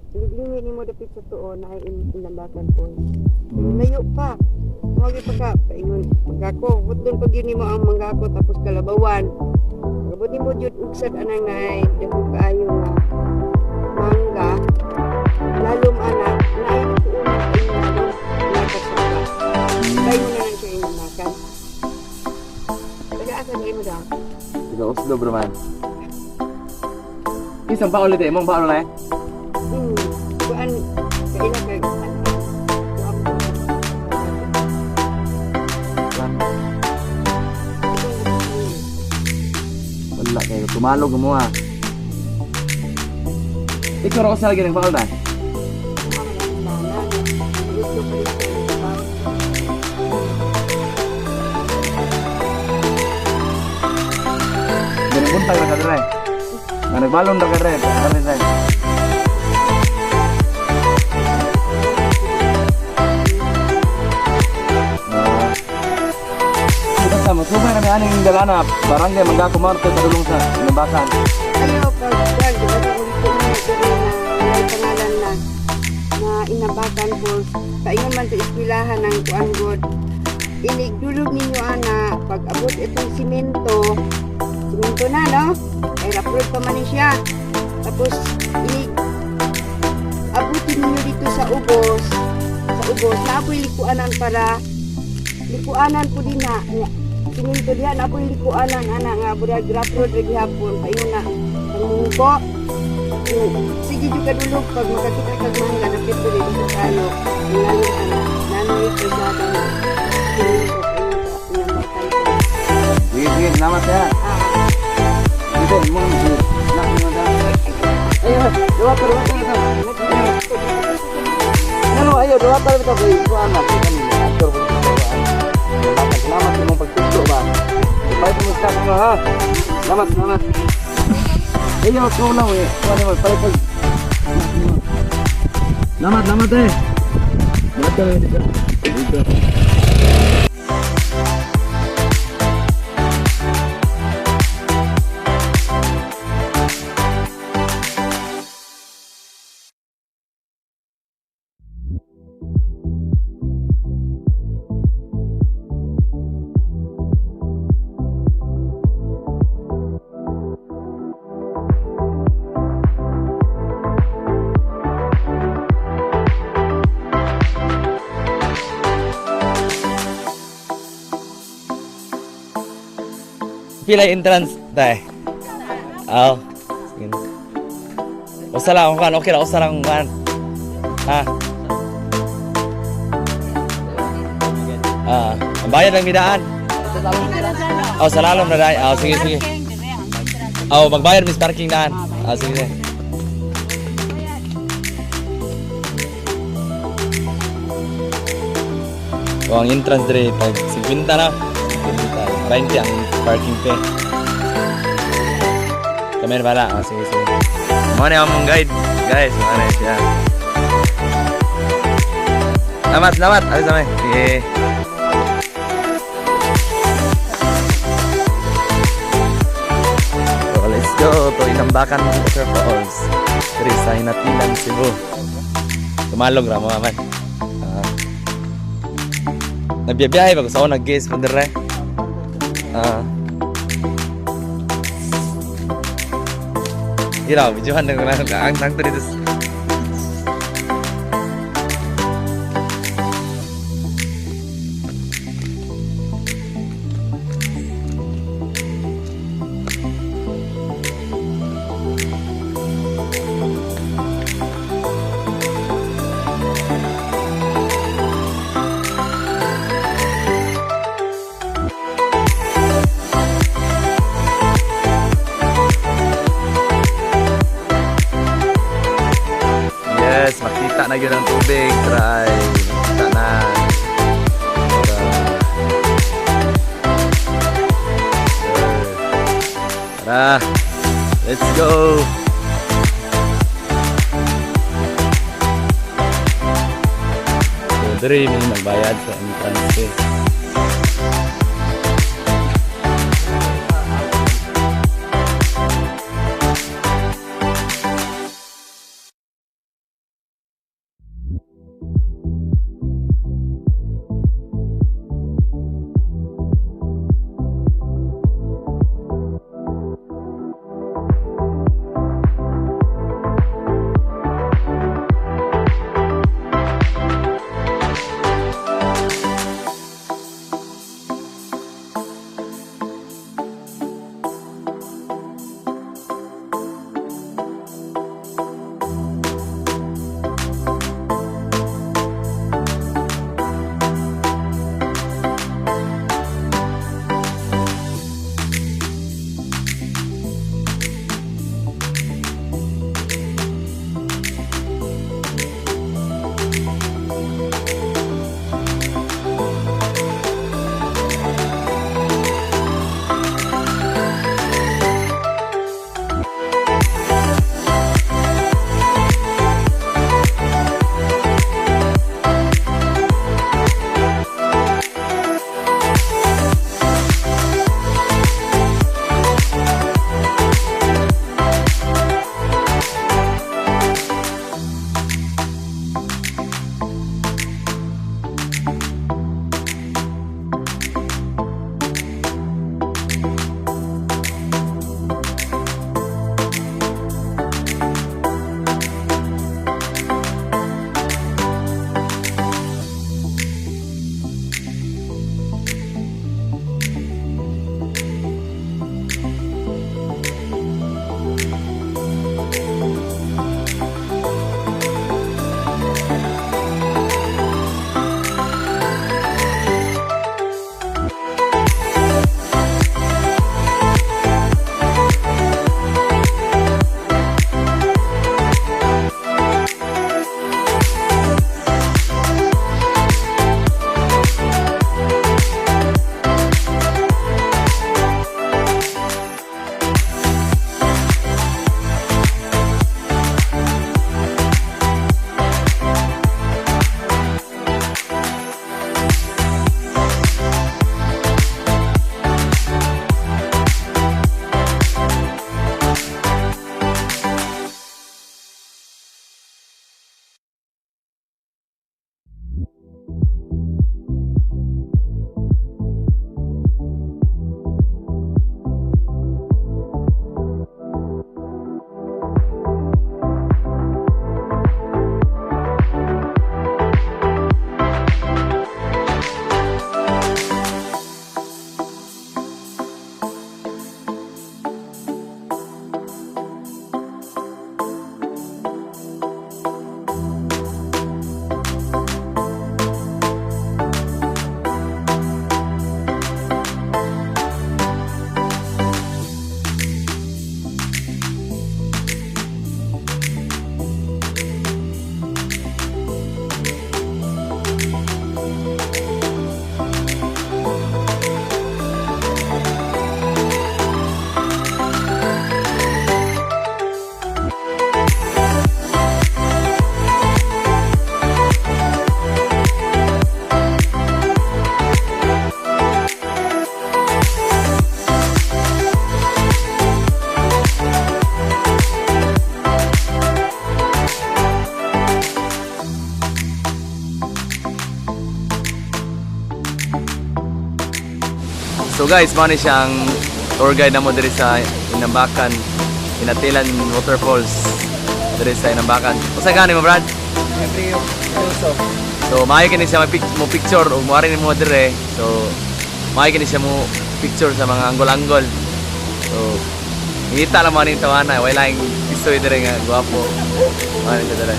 Iliglingi nimo dapit sa tuo na ay Inambakan Falls. Layo pa. Mao gyud pa ka paingon Manggako. Buton pag yun nimo ang Manggako tapos Kalabawan. Pag-abot nimo jud ugsad anang naay dako kaayo nga mangga. Lalom ana naay likuonan paingon nga sa Paingon na lang siya Inambakan. Taga asa di mo daw? Taga Oslo bro man. Isang baon ulit eh, mong baon na eh. Kuan kaila kay ano. Kuan. Wala kayo, tumalog mo ah. Ikaw ra sa lagi ng baon na. Ganun buntag ra ka dire. Nga nagbalon ra ka dire, dire dire. Ah. Basta mo subay na may aning dalana barangay Manggako Norte padulong sa Inambakan. Ayaw, pag kuan, di ba sa ulit ko na diri na may pangalan na na Inambakan Falls. Paingon man sa eskwelahan ng kuan god. Inig dulog ninyo ana pag abot itong simento, simento na no? Ay rough pa man ni siya. Tapos inig abutin ninyo dito sa ubos na apoy likuanan para likuanan po din na simento diha na apoy likuanan ana nga burag rough road ra gihapon paingon na pangungko. Sige jud kadulog pag makakita kag mangga dapit ko dito sa kayo lalo ana nanoy krusada na simento paingon sa Inambakan Falls. Sige, sige, salamat ya. Ah. Dito, mong nak mo da. Ayo, dua per dua per. Ano, ayo, dua per bitaw kay kuan na kani ator po sa kuan. Salamat sa imong pagtudlo ba. Ipay mo sa mo ha. Salamat, salamat. Ayo, ko lang eh. Kuan mo, palit pag. Salamat, salamat eh. Dito, dito. Dito. Pila entrance, tay? Aw. Sige. Usa lang akong kan, okay ra, usa lang akong kan. Ha? Ah, ang bayad lang midaan. Oh, sa lalom na dai. Oh, sige sige. Oh, magbayad mis parking daan. Ah, sige. Sige. Oh, ang entrance dire tag 50 na. 50, 20 ang parking fee. Kami na pala. Oh, sige, sige. Mao na among guide, guys. Mao na siya. Salamat, salamat. Alis kami. Sige. So, let's go to Inambakan Waterfalls. Diri sa Ginatilan, Cebu. Tumalog ra mo man. Ah. Nagbiyahe ba ko sa nag-guest pa dire. Ah. Ira, videohan na ko na ang tangto dito. Yes, makita na gyud ang tubig. Try. Makita na. Tara. Tara. Let's go. So, diri may magbayad sa entrance fee. So guys, mao ni siya ang tour guide namo diri sa Inambakan, Inatilan Waterfalls diri sa Inambakan. Usa gani mo, Brad? Siyempre yung Ilso. So maayo kini siya mo picture ug moari nimo dire. So maayo kini siya mo picture sa mga anggol-anggol. So ngita lang mo ning tawana, way laing istoy dire nga gwapo. Mao ni siya dire.